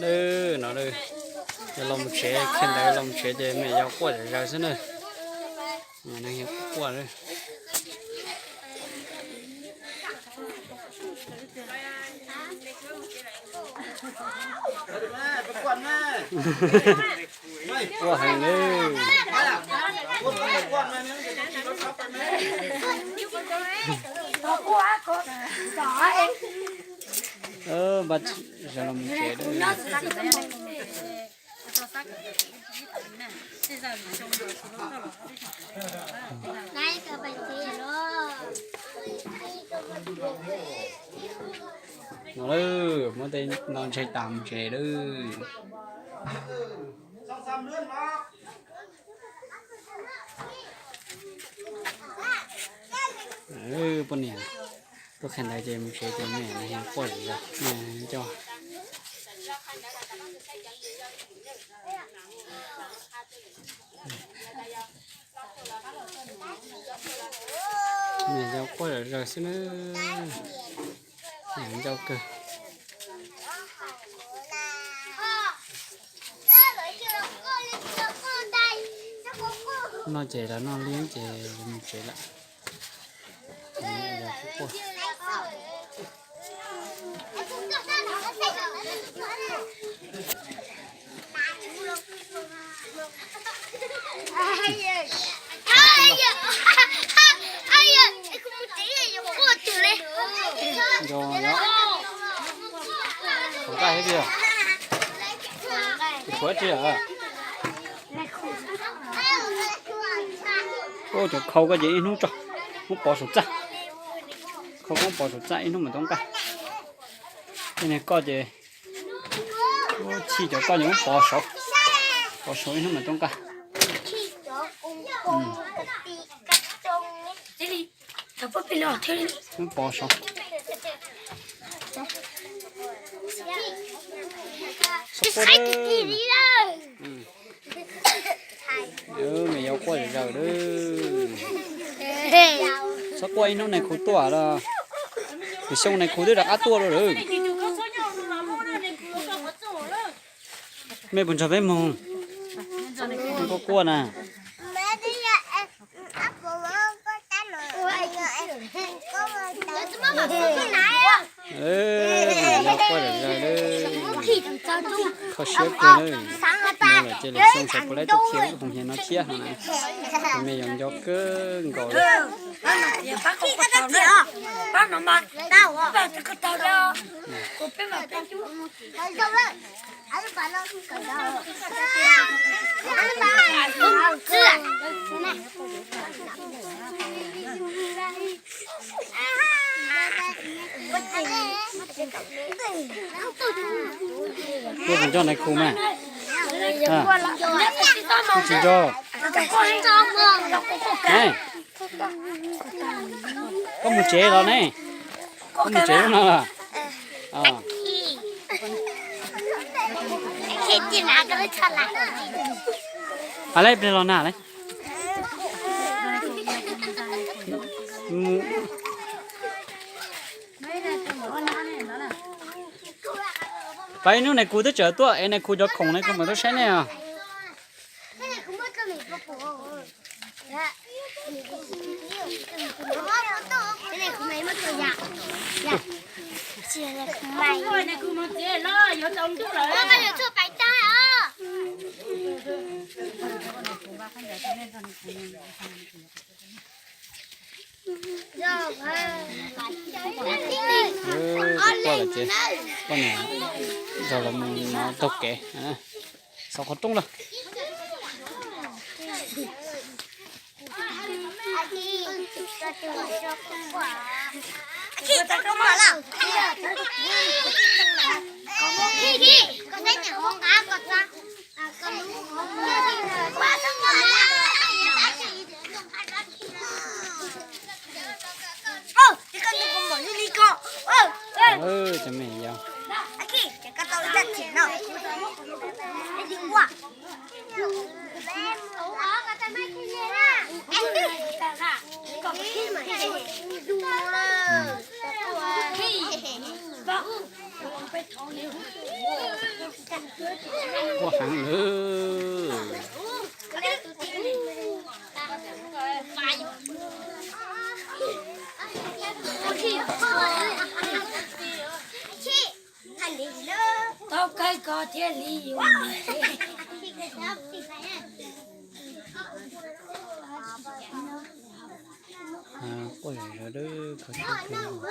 Lawm no lawm, yog los mus tsev, kheej ntawd los mus tsev ces me yau quaj zom zaws xwb na. Neeg yau quaj. Quaj heev li. Npaj zaws los mus tsev lawm. No lawm, muab tej no ntsaig tas mus tsev lawm. Poj niam tuaj qhia ntawd ces mus tsev ces me quaj zom zaws, me coj. Me yau quaj zom zaws xwb na. Ncauj kawg. No ces lawv noj liab ces mus tsev lawm. Nco, nco. Qhov nqaij thiab tiag. Tshuav tsi lawm. Ua cov khau koj ces ib hnub tso, muab pov saum txaj. Khau koj muab pov saum txaj ib hnub mam tau nqaij. Tej niag koj ces ua chij cov koj ces muab pov saud, pov saud ib hnub mam tau nqaij. Muab pov saud. Xov quaj, me yau quaj zom zaws lawm. Txhob quaj, ib hnub nais khu tuaj los, kuv xyoo nais khu twb rov qab tuaj dua lawm. Mej puas nrog peb moog? Quaj quaj na. Yog quaj zom zaws lawm. Kho siab kawg lawm. Cia li xyoo sawv puas laib tuaj khiav lub hoos hias no thiab no na. Tus me yau nco kawg nkaus li. Koj tsis nco nais khu mas? Koj tsis nco? Koj mus tsev los ne? Koj mus tsev lub no los? Pab leb plig los na lawm. Pab ib hnub nais khu twb tseem tuaj es nais khu cov khoom nais khu mam tuaj saib nej os. Poj niam zaum los mus no taug kev, xauv qhov rooj lawm. Cov me yau. Quaj heev lawm. Tau kawg koj thiaj li yus. Quaj yam zawv dawb kho siab kawg.